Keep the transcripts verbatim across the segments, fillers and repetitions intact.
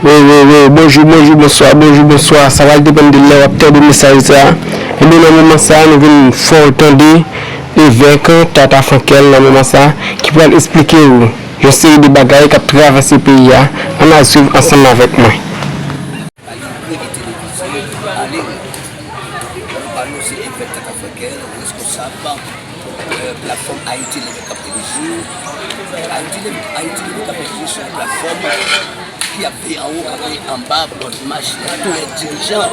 Wi, wi, wi, bonjou, bonjou, bonswa, bonjou, bonswa. Sa va depann de lè w ap tande mesaj sa. Ebyen, nan moman sa, nou vin fè w tande evèk Tata Frankel nan moman sa, ki pral esplike w yon seri de bagay k ap travèse peyi a. Ann al swiv ansanm avèk mwen. Libreri televizyon, ale, nou pa nou se evèk Tata Frankel, reskonsab, euh, platfòm Ayiti Leve Kanpe Toujou. Ayiti Leve, Ayiti Leve Kanpe Toujou se yon platfòm ki ap veye anwo, k ap veye anba, bòdmach, tou lè dirijan,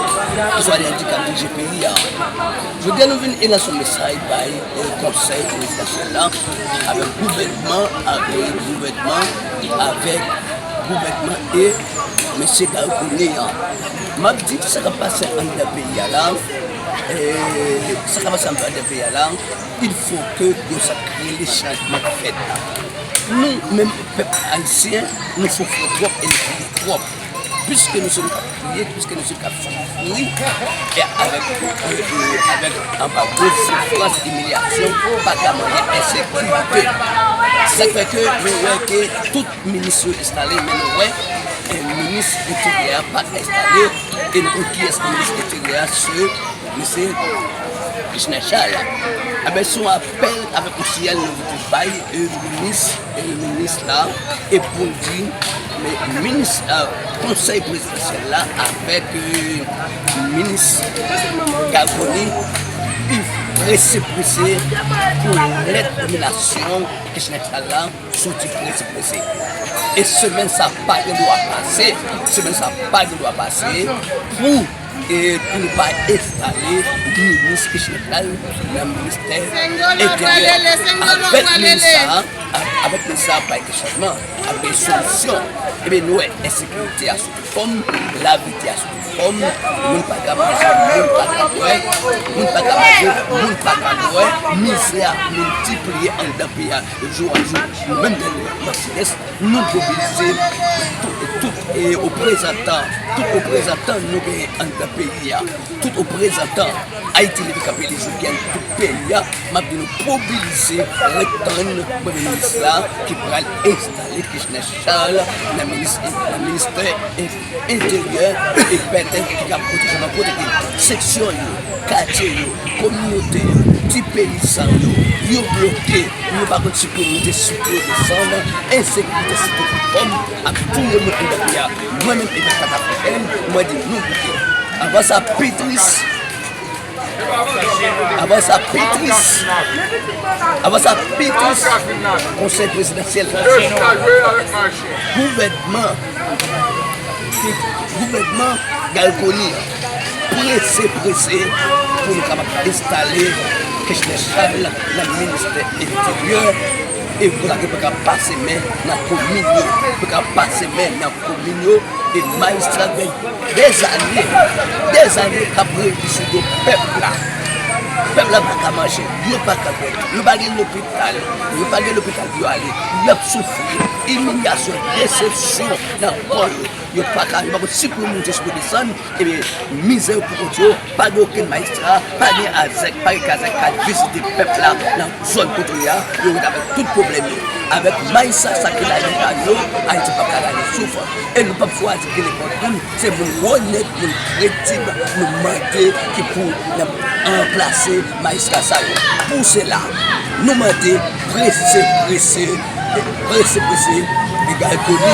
ki swa de endikap dirije peyi a. Jodi a, nou vin e lanse yon mesaj bay, euh, Konsèy Prezidansyèl la, avèk gouvènman, avèk gouvènman, avèk gouvènman e mesye Garconi an. M ap di sa k ap pase anndan peyi a la, e sa k ap pase anndan peyi a la, il faut que yo sa k rele chanjman k fèt. Nou menm pèp ayisyen, nou soufri twòp e nou kriye twòp. Piske nou se nou k ap kriye, piske nou se nou k ap soufri, e avèk, e, e, avèk anba gwo soufrans, imilyasyon, pa ka manje, ensekirite. Sa k fè ke nou wè ke tout minis yo enstale, men nou wè, e, minis enteryè a pa ka enstale, e nou konn kiyès minis enteryè a, se mesye Kishner Charles. Enben, se yon apèl avèk yon siyal nou voye bay, e, minis, e, minis la, e pou l di, men, minis, e, Konsèy Prezidansyèl la avèk, e, minis Garconi, pi prese, prese pou lèt nominasyon Kishner Charles la soti prese, prese. E semèn sa pa gen dwa pase, semèn sa pa gen dwa pase pou, e, pou nou pa enstale minis Kishner Charles nan ministè enteryè. Avèk minis sa, a-, avèk minis sa, ap bay de chanjman, ap bay solisyon. Ebyen, nou wè ensekirite a sou tout fòm, lavi chè a sou tout fòm, moun pa ka manje, moun pa ka bwè, moun pa ka manje, moun pa ka bwè, mizè a miltipliye anndan peyi a jou an jou. Nou menm, nan Nòdès, nou mobilize tout, tout, e, reprezantan, tout reprezantan nou genyen anndan peyi a, tout reprezantan Ayiti Leve Kanpe Toujou ki anndan tout peyi a, m ap di nou mobilize, ret tann Premye Minis la ki pral enstale Kishner Charles nan minis, nan ministè en-, enteryè e pètèt ki ka pwoteje, nan pwoteje seksyon yo, katye yo, kominote yo, ti peyizan yo, yo bloke, yo pa konn si pou yo monte, si pou yo desann, ensekirite sou tout fòm ap touye moun anndan peyi a. Mwen menm, epi Tata Frankel, mwen di nou koute. Avan sa, pi tris, Avan sa, pi tris. Avan sa, pi tris. Konsèy prezidansyèl la. Gouvènman. Gouvènman Garconi. Prese, prese pou nou kapab enstale Kishner Charles nan ministè enteryè e pou lage pou kapab pase men nan komin yo. Pou kapab pase men nan komin yo e majistra gen dèzane, dèzane k ap reyisi do pèp la. Pèp la pa ka manje, yo pa ka bwè, yo pa gen lopital, yo pa gen lopital pou yo ale, y ap soufri, imilyasyon, desepsyon nan kò yo, yo pa ka, yo pa konn si pou yo monte, si pou yo desann, ebyen, mizè yo pou kont yo, pa gen okenn majistra, pa gen azèk, pa gen kazèk k al vizite pèp la nan zòn kote yo ye a, yo ret avèk tout pwoblèm yo. Avèk majistra sa ki la yo pa yo, Ayiti p ap ka gade souf. E nou p ap chwazi ki nenpòt moun, se moun onèt, moun kredib, nou mande ki pou ranplase majistra sa yo. Pou sela, nou mande prese, prese, prese, prese, Garconi,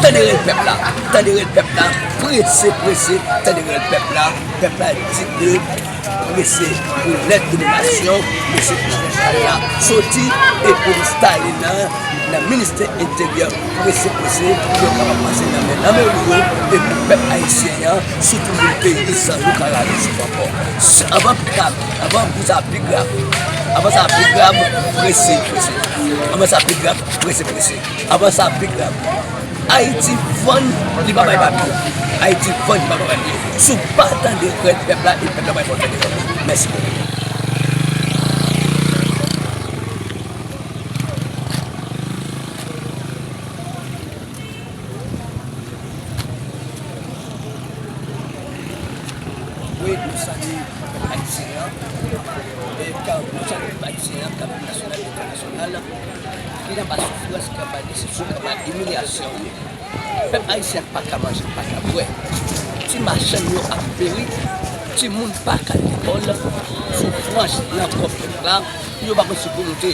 tande rèl pèp la, tande rèl pèp la, prese, prese, tande rèl pèp la, pèp la di ke prese pou lèt nominasyon mesye Kishner Charles la soti e pou enstale nan, nan ministè enteryè prese, prese, pou yo kapab pase nan men, nan men yo, e pou pèp ayisyen an, sitou moun peyizan yo ka rale souf ankò. S-, avan pi grav, avan pou sa pi grav, avan sa pi grav, prese, prese. Avan sa pi grav, prese, prese. Avan sa pi grav. Ayiti vann, li pa bay papye. Ayiti vann, li pa bay papye. Si w pa tande rèl pèp la, e pèp la pa fè w tande rèl. Mèsi bokou. Wi, nou salye pèp ayisyen an. E ka, nou salye pèp ayisyen an, k ap nasyonal, entènasyonal. Ki anba soufrans, ki anba desepsyon, ki anba imilyasyon. Pèp ayisyen pa ka manje, pa ka bwè. Ti machann yo ap peri. Timoun pa ka al lekòl. Soufrans nan kò pèp la. Yo pa konn si pou moute.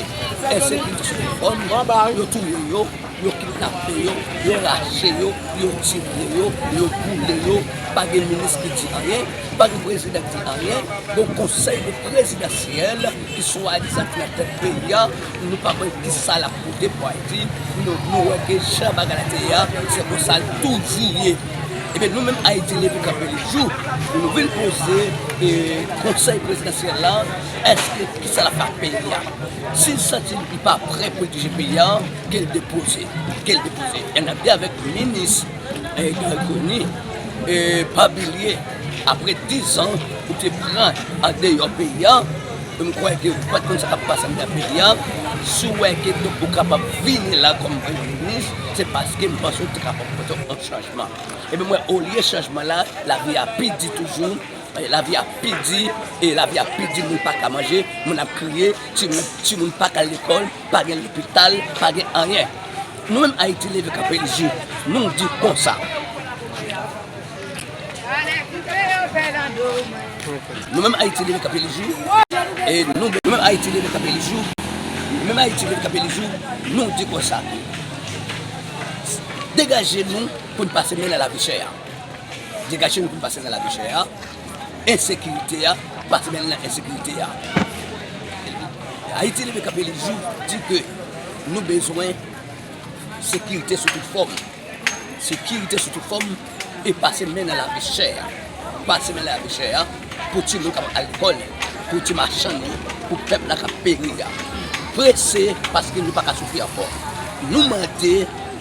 Ensekirite sou tout fòm. Yo touye yo. Yo kidnape yo, yo rache yo, yo tire yo, yo boule yo. Pa gen minis ki di anyen, pa gen prezidan ki di anyen. Gon konsèy prezidansyèl ki swadizan ki nan tèt peyi a, nou pa konn kisa l ap pote pou Ayiti. Nou, nou wè ke jan bagay la te ye a, se konsa l toujou ye. Ebyen, nou menm Ayiti Leve Kanpe Lijou, nou vin poze, e, konsèy prezidansyèl la, èske kisa l ap fè ak peyi a? Si l santi li pa prè pou l dirije peyi a, ke l depoze, ke l depoze. N ap di avèk minis, eh, Garry Conille, eh, pa bliye, apre diz an ou te pran andeyò peyi a, m kwè ke ou pa t konn sa k ap pase anndan peyi a. Si w wè ke donk ou kapab vini la kòm premye minis, se paske m panse w te kapab pote yon chanjman. Ebyen, mwen, olye chanjman la, lavi a pi di toujou. E lavi a pi di, e lavi a pi di, moun pa ka manje, moun ap kriye, timoun, timoun pa ka al lekòl, pa gen lopital, pa gen anyen. Nou menm Ayiti Leve Kanpe Lijou, nou di konsa. Nou menm Ayiti Leve Kanpe Lijou, e nou, nou menm Ayiti Leve Kanpe Lijou, nou menm Ayiti Leve Kanpe Lijou, nou di konsa. Degaje nou pou n pase men nan lavi chè a. Degaje nou pou n pase nan lavi chè a. Ensekirite a, pase men nan ensekirite a. Ayiti Leve Kanpe Lijou di ke nou bezwen sekirite sou tout fòm. Sekirite sou tout fòm e pase men nan lavi chè a. Pase men nan lavi chè a pou timoun kapab al lekòl, pou ti machann yo, pou pèp la k ap peri a. Prese paske nou pa ka soufri ankò. Nou mande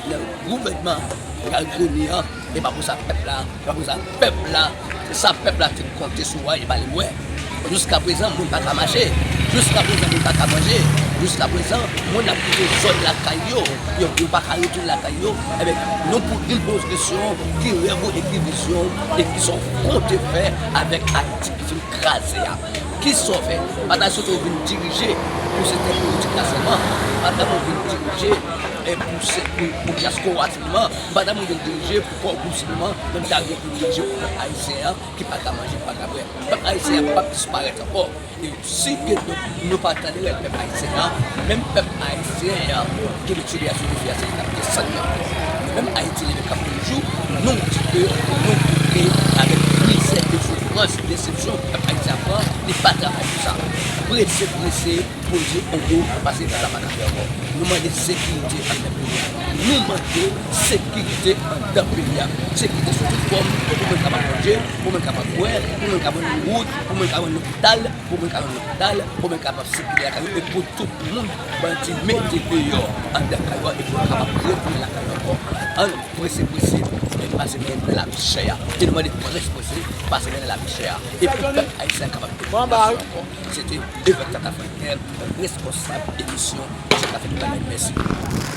nan gouvènman Garry Conille an, e pa pou sa pèp la, e pa pou sa pèp la, se sa pèp la te konte sou a, e pa li mwen. Jiskaprezan, moun pa ka mache. Jiskaprezan, moun pa ka manje. Jiskaprezan, moun ap kite zòn lakay yo. Yo, yo pa ka retounen lakay yo. Ebyen, nou pou vin poze kesyon, ki rèv ou e ki vizyon ou e ki sa w konte fè avèk Ayiti ki fin kraze a? Ki sa w fè? Pa ta sot ou vin dirije pou sektè politik la sèlman. Pa ta ou vin dirije, eh, pou se, pou, pou dyaspora sèlman. Pa ta ou vin dirije pou kò gwoup sèlman. Men ta gen pou dirije pou pèp ayisyen an ki pa ka manje, ki pa ka bwè. Pèp ayisyen an p ap disparèt ankò. E si ke nou, nou pa tande rèl pèp ayisyen an, menm pèp ayisyen an ki gen sityasyon difisil, se li k ap desann nan. Menm Ayiti Leve Kanpe Lijou, nou di ke nou koute avèk mizè e soufrans, desepsyon pèp ayisyen an pran, li pa travay pou sa. Prese, prese, pou di on kou, pase tan la pa ka fè ankò. Nou mande sekirite anndan peyi a. Nou mande sekirite anndan peyi a. Sekirite sou tout fòm, pou moun kapab manje, pou moun kapab bwè, pou moun kapab jwenn wout, pou moun kapab jwenn lopital, pou moun kapab jwenn lopital, pou moun kapab sikile lakay yo, e pou tout moun bandi mete deyò anndan kay yo, e pou yo kapab retounen lakay yo ankò. Ann prese, prese, e pase men nan lavi chè a. E nou mande prese, prese, pase men nan lavi chè a. E pou pèp ayisyen kapab desann ankò. Se te Evèk Tata Frantè, responsab emisyon Tata Frantè. Mèsi.